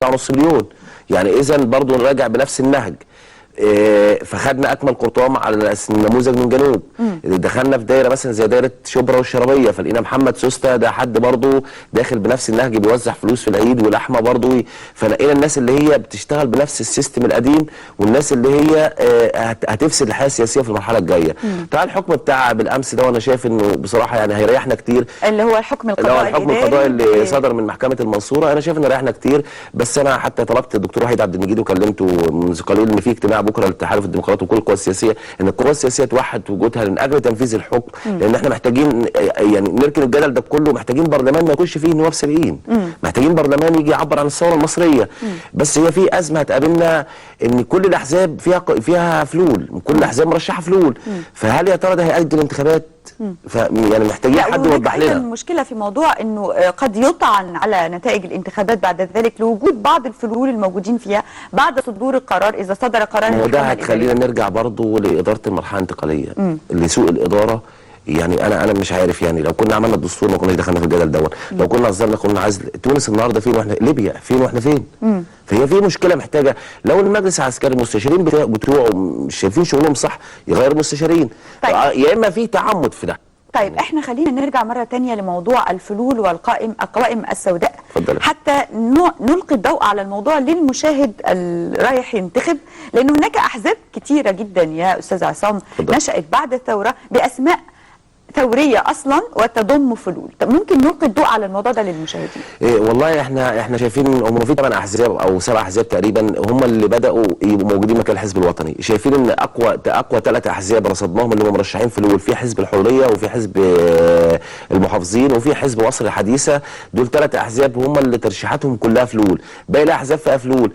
9.5 مليون. يعني اذا برضو نراجع بنفس النهج. فخدنا اكمل قرطام على نموذج من جنوب. دخلنا في دايرة مثلا زي دايرة شبرا والشرابيه، فلقينا محمد سوسته ده حد برضو داخل بنفس النهج، بيوزع فلوس في العيد ولحمه برضو. فلقينا الناس اللي هي بتشتغل بنفس ال system القديم، والناس اللي هي هتفسد الحياة السياسية في المرحلة الجاية. طبعا الحكم بتاع بالامس ده، وانا شايف انه بصراحة يعني هيريحنا كتير، اللي هو الحكم اللي هو القضائي الحكم الإداري. القضائي اللي صدر من محكمة المنصوره. انا شايف انه ريحنا كتير. بس انا حتى طلبت الدكتور وحيد عبد المجيد وكلمته منذ قليل ان في اجتماع بكره للتحالف الديمقراطي وكل القوى السياسيه، ان القوى السياسية توحد وجودها من اجل تنفيذ الحكم، لان احنا محتاجين يعني نركن الجدل ده كله. محتاجين برلمان ما يكونش فيه نواب سابقين، محتاجين برلمان يجي يعبر عن الثورة المصرية. بس هي في ازمة هتقابلنا، ان كل الاحزاب فيها فلول، كل الاحزاب مرشحة فلول. فهل يا ترى ده هيأجل الانتخابات؟ يعني محتاجين لا، حد وهناك يوضح أيضا لنا. مشكلة في موضوع أنه قد يطعن على نتائج الانتخابات بعد ذلك لوجود بعض الفلول الموجودين فيها بعد صدور القرار، إذا صدر قرار ما هو ده المحكمة هتخلينا الإدارية. نرجع برضو لإدارة المرحلة الانتقالية، لسوء الإدارة. يعني انا مش عارف، يعني لو كنا عملنا الدستور ما كناش دخلنا في الجدل دوت، لو كنا اصدرنا كنا عايز تونس النهارده فين واحنا ليبيا فين واحنا فين. فهي في مشكلة محتاجه، لو المجلس العسكري المستشارين بتوعه مش شايفين شغلهم صح يغير المستشارين. طيب. يا اما في تعمد في ده. طيب احنا خلينا نرجع مرة تانية لموضوع الفلول والقائم القوائم السوداء. اتفضلي. حتى نلقي الضوء على الموضوع للمشاهد الرايح ينتخب، لأن هناك أحزاب كتيرة جدا يا أستاذ عصام اتفضلي. نشأت بعد الثورة بأسماء ثورية أصلا وتضم فلول. طب ممكن نلقي الضوء على الموضوع ده للمشاهدين؟ إيه والله احنا شايفين هم في 8 احزاب او 7 احزاب تقريبا هم اللي بداوا يبقوا موجودين مكان الحزب الوطني. شايفين ان اقوى 3 احزاب رصدناهم اللي هم مرشحين فلول، في حزب الحرية وفي حزب المحافظين وفي حزب مصر الحديثه. دول 3 احزاب هم اللي ترشيحاتهم كلها فلول، باقي الاحزاب فيها فلول.